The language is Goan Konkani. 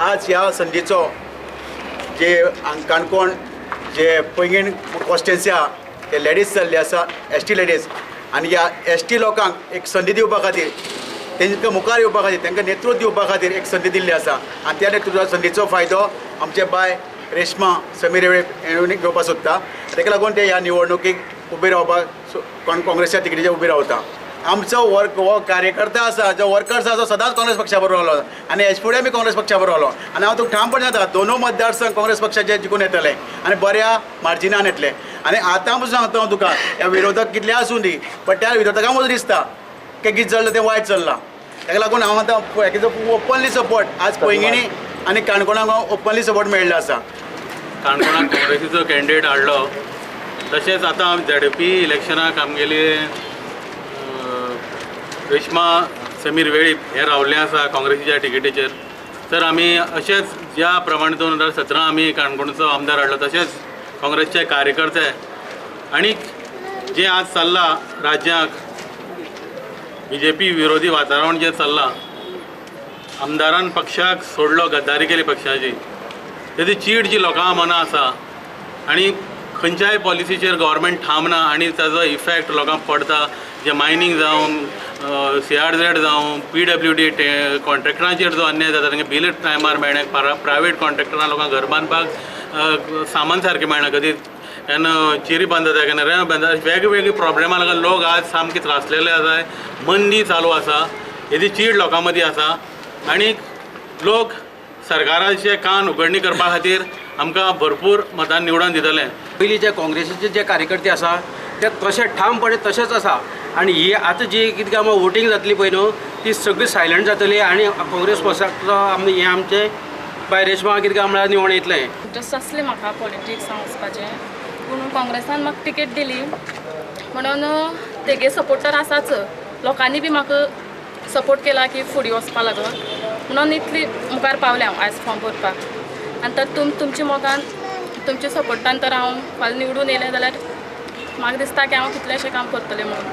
आज ह्या संदीचो जे काणकोण जे पैंगीण कॉन्स्टिट्युएन्सी आहा ते लेडीज जाल्ली आसा, एस टी लेडीज, आनी ह्या एस टी लोकांक एक संदी दिवपा खातीर, तांकां मुखार येवपा खातीर, तांकां नेतृत्व दिवपा खातीर एक संदी दिल्ली आसा. आनी त्या नेतृत्व संदीचो फायदो आमचे बाय रेश्मा समीर वेळीप हेणी घेवपाक सोदता. ताका लागून ते ह्या निवडणुकीक उबे रावपाक काँग्रेसच्या तिकेटीचेर उबे रावता. आमचो वर्क हो कार्यकर्ता आसा, जो वर्कर्स आसा, सदांच काँग्रेस पक्षा बरोबर रावलो आनी हेच फुडें आमी काँग्रेस पक्षा बरोबर रावलो. आनी हांव तुका ठामपणे सांगता, दोनूय मतदारसंघ काँग्रेस पक्षाचे जिखून येतले आनी बऱ्या मार्जिनान येतले. आनी आतां पसून सांगता हांव तुका, ह्या विरोधक कितले आसूं दी, बट त्या विरोधकां मदीं दिसता की कितें चल्लां तें वायट चल्लां. ताका लागून हांव आतां ओपनली सपोर्ट आज पैंगिणी आनी काणकोणाक ओपनली सपोर्ट मेळिल्लो आसा. काणकोणाक काँग्रेसीचो कॅन्डिडेट हाडलो, तशेंच आतां झेडपी इलेक्शनाक आमगेली रेश्मा समीर वेळीप हे रावल्ले आसा काँग्रेसीच्या तिकेटीचेर. तर आमी अशेंच ज्या प्रमाणे 2017 आमी काणकोणचो आमदार हाडलो, तशेंच काँग्रेसचे कार्यकर्ते आनी जें आज चल्लां राज्याक बीजेपी विरोधी वातावरण जें चल्लां, आमदारान पक्षाक सोडलो, गद्दारी केली पक्षाची, तेजी चीड जी लोकां मनां आसा आनी खंयच्याय पॉलिसीचेर गव्हर्मेंट ठाम ना आनी ताजो इफेक्ट लोकांक पडता. जे मायनींग जावं, सीआरझेड जावं, पीडब्ल्यूडी कॉन्ट्रॅक्टरांचेर जो अन्याय जाता, तांकां बिल टायमार मेळना, प्रायवेट कॉन्ट्रॅक्टरां लोकांक घर बांदपाक सामान सारकें मेळना, कधी केन्ना चिरी बंद जाता, केन्ना रेंव बंद जाता, वेगवेगळी प्रॉब्लेमां लागून लोक आज सामके त्रासलेले आसा. मंदी चालू आसा, हेजी चीड लोकां मदीं आसा आनी लोक सरकाराचे कान उगडणी करपा खातीर आमकां भरपूर मतान निवडून दितले. पयलीं जे काँग्रेसीचे जे कार्यकर्ते आसा ते तशे ठामपणे तशेंच आसा आनी ही आतां जी कितें काय वोटींग जातली पळय न्हू, ती सगळी सायलंट जातली आनी काँग्रेस पक्षाचो आमी हें आमचें बाय रेश्मा कितें काय म्हळ्यार निवडून येतलें. इंट्रस्ट आसलें म्हाका पॉलिटिक्सां वचपाचें, पूण काँग्रेसान म्हाका टिकेट दिली म्हणून तेगे सपोर्टर आसाच, लोकांनी बी म्हाका सपोर्ट केला की फुडें वचपा लागून, म्हणून इतली मुखार पावलें हांव आयज फॉर्म भरपाक. आनी तर तुमच्या मोगान, तुमच्या सपोर्टान तर हांव फाल्यां निवडून येयलें जाल्यार म्हाका दिसता की हांव कितलेंशें काम करतलें म्हणून.